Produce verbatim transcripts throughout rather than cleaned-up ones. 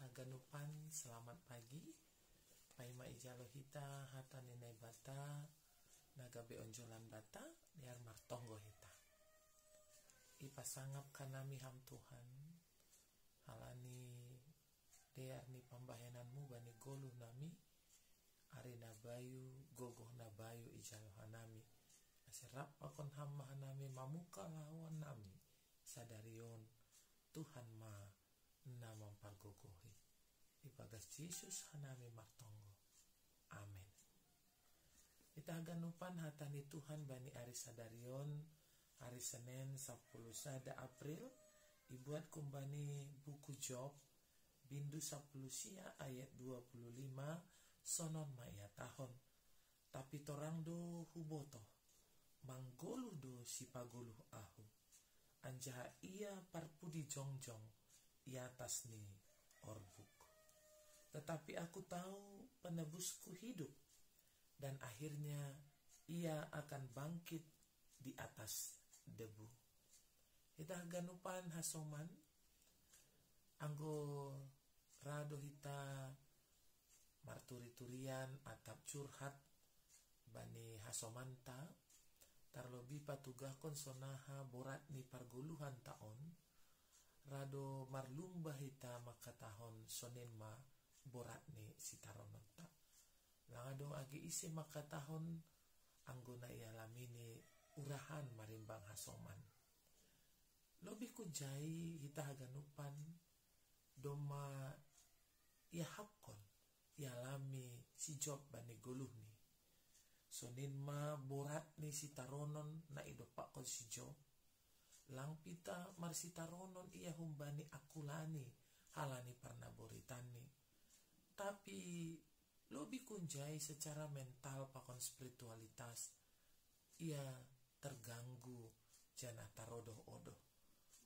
Haganupan, selamat pagi. Paima ijalo hita hata ni Naibata na gabe onjolan bata, dear martonggo hita. Ipasangap kanami ham Tuhan, halani dear ni pambahenanmu bani goluh nami, ari na bayu, gogoh na bayu ijalo hanami. Ase rap pakon ham ma hanami mamuka lahoan nami sadari on, Tuhan ma na mampargogohi. Ibagas Jesus hanami martonggo. Amen. Ita haganupan hata ni Tuhan bani ari sadari on, ari Senen sapuluh sada April, ibuat kumbani buku Job, bindu sapuluh sia ayat dua puluh lima, sonon ma ihatahon. Tapi torang do hubotoh, manggoluh do sipagoluh ahu, anjaha ia parpudi jongjong i atas ni orbuk. Tetapi aku tahu penebusku hidup, dan akhirnya ia akan bangkit di atas debu. Hita haganupan hasoman, anggo ra do hita marturi-turian atap curhat bani hasomanta, tarlobi patugahkon sonaha borat ni pargoluhanta on, ra do marlumba hita mangkatahon sonin ma borat ni sitarononta. Lang adong age ise mangkatahon anggo na ialami ni urahan marimbang hasoman. Lobi kunjai hita haganupan domma iahapkon, ialami si Job bani goluhni. Sonin ma borat ni sitaronon na idompakkon si Job. Lang pita marsitaronon ia humbani akulani halani parnaboritanni. Tapi lobi kunjai secara mental pakon spiritualitas ia terganggu janah tarodoh-odoh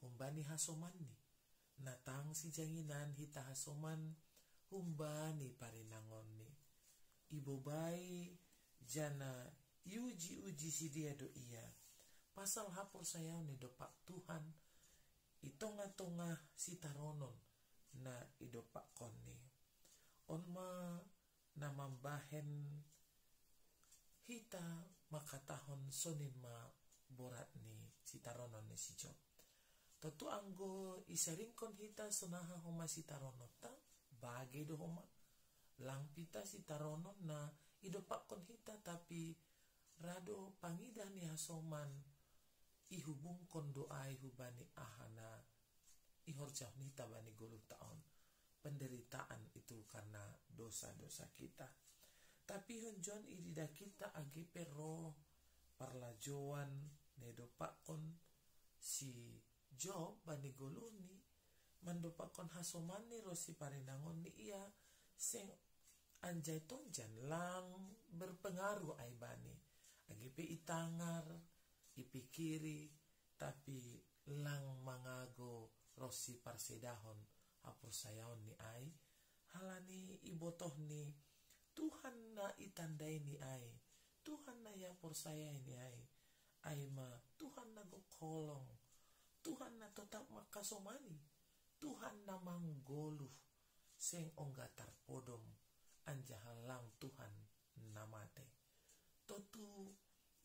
humbani hasomanni. Natang sijanginan hita hasoman humbani parinangonni. Ibobai janah iuji-uji sidea do ia pasal haporsayaon ni dompak Tuhan i tongah-tongah sitaronon na idompakkonni. On ma na mambahen hita mangkatahon sonin ma borat ni sitaronon ni si Job. Tontu anggo isaringkon hita sonaha homa sitarononta, bage do homa. Lang pita sitaronon na idompakkon hita, tapi ra do pangidah ni hasoman ihubungkon do ai hubani aha na ihorjahon hita bani goluhta on, penderitaan itu karena dosa-dosa kita. Tapi hunjon ididah kita age pe roh parlajouan na idompakkon si Job bani goluhni, mandompakkon hasomanni ronsi parinangonni ia seng anjai tonjan lang berpengaruh ai bani. Age pe itangar, ipikiri, tapi lang mangago ronsi parsedahon haporsayaonni ai, halani ibotohni Tuhan na itandaini ai, Tuhan na ihaporsayaini ai, ai ma Tuhan na gok holong, Tuhan na totap mangkasomani, Tuhan na manggoluh, seng ongga tarpodom, anjaha lang Tuhan na mate. Tontu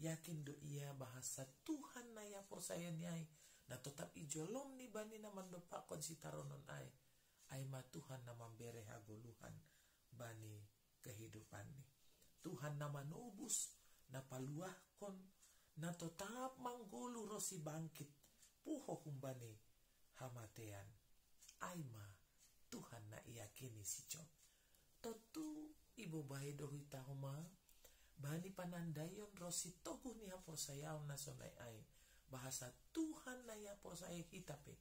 yakin do ia bahasa Tuhan na ihaporsayaini ai, na totap ijolomni bani na mandompakkon sitaronon ai, ai ma Tuhan na mambere hagoluhan bani kehidupanni. Tuhan na manobus, na paluahkon, na totap manggoluh ronsi bangkit, puho humbani hamatean. Ai ma Tuhan na iakini si Job. Tontu ibobai do hita homa bani panandaion ronsi toguh ni haporsayaon na sonai ai, bahasa Tuhan na ihaporsayai hita pe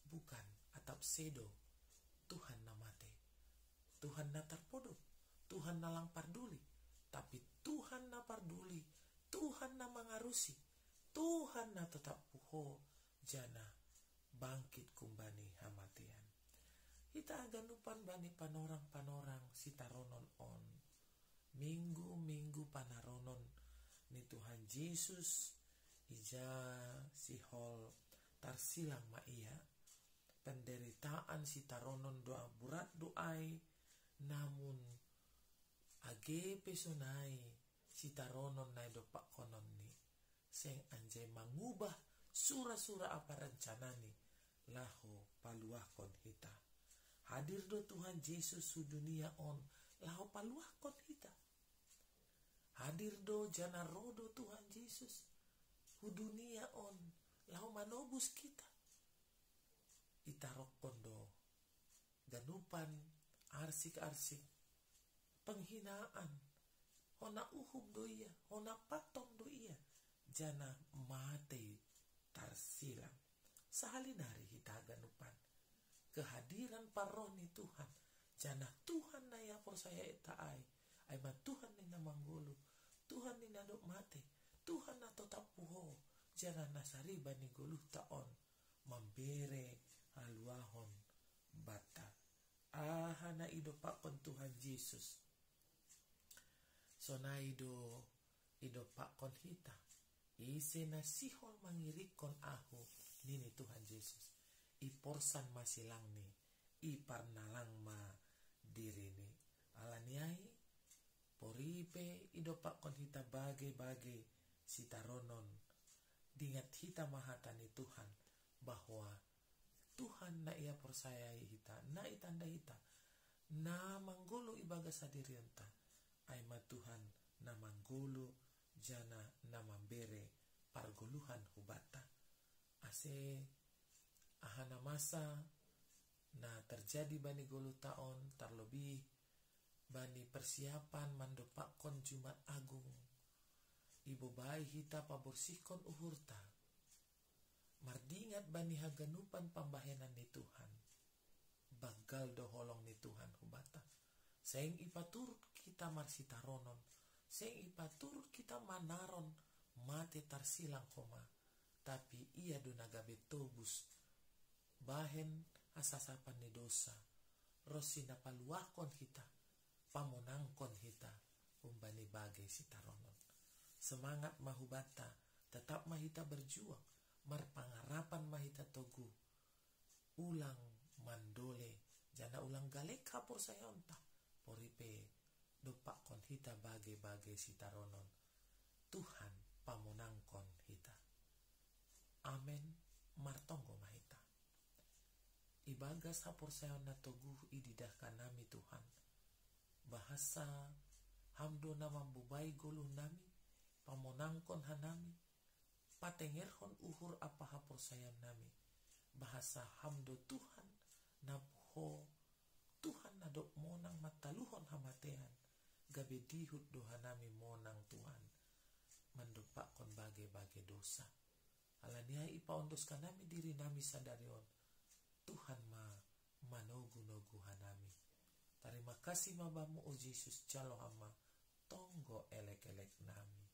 bukan atap sedo Tuhan na mate, Tuhan na tarpodom, Tuhan na lang parduli, tapi Tuhan na parduli, Tuhan na mangarusi, Tuhan na totap puho janah bangkit kumbani hamatean. Hita haganupan bani panorang-panorang sitaronon on, minggu-minggu panaronon ni Tuhan Jesus, ija sihol tarsilang ma ia, penderitaan sitaronon doa burat doai, namun age pe sonai sitaronon nai dopak kononni, seng anjai mangubah sura-sura apa rencanani laho paluahkon hita. Hadir do Tuhan Yesus hu dunia on laho paluahkon hita. Hadir do jana ro do Tuhan Yesus hu dunia on laho manobus kita. Itarokkon do ganupan arsik-arsik, penghinaan, hona uhum do ia, hona patom do ia, jana matei tarsilang. Sahali nari hita ganupan kehadiran parroh ni Tuhan, jana Tuhan na ia porsaya ita ai, ai ma Tuhan ni na manggoluh, Tuhan ni na dok mate, Tuhan na totap puho, jana na sariba ni goluhta on mambere haluahon banta. Aha na idopakkon Tuhan Yesus? Sonai do idopakkon hita. Ise na sihol mangirikkon ahu, nini Tuhan Yesus, iporsan ma silangni, iparnalang ma dirini. Alani ai, poripe idopakkon hita bage-bage sitaronon, dingat hita ma hata ni Tuhan, bahwa Tuhan na ia porsayai hita, na itanda hita, na manggoluh ibagas hadirionta, ai ma Tuhan na manggoluh jana na mambere pargoluhan hubanta. Ase aha na masa na terjadi bani goluhta on, tarlobih bani persiapan mandopakkon Jumat Agung, ibobai hita paborsihkon uhurta, mardingat bani haganupan pambahenan ni Tuhan. Banggal do holong ni Tuhan hubanta. Seng ipaturut kita marsitaronon, seng ipaturut kita manaron mate tarsilang homa, tapi ia do na gabe tobus, bahen hasasapan ni dosa, ronsi na paluahkon hita, pamonangkon hita umbani bage sitaronon. Semangat ma hubanta, tetap ma hita berjuang, marpangarapan ma hita togu, ulang mandole, jana ulang galek haporsayaonta, poripe dopakkon hita bage-bage sitaronon, Tuhan pamonangkon hita. Amen. Martonggo ma hita. Ibagas haporsayaon na toguh ididahkan nami Tuhan, bahasa Ham do na mambobai goluh nami, pamonangkon hanami, patengerhon uhur ampa haporsayaon nami, bahasa Ham do Tuhan na puho, Tuhan na dok monang mantaluhon hamatean, gabe dihut do hanami monang Tuhan, mandopakkon bage-bage dosa. Alani ai ipaondoskan nami diri nami sadari on, Tuhan ma manogu-nogu hanami. Tarima kasih ma Bamu, o Jesus, jalo Ham ma tonggo elek-elek nami.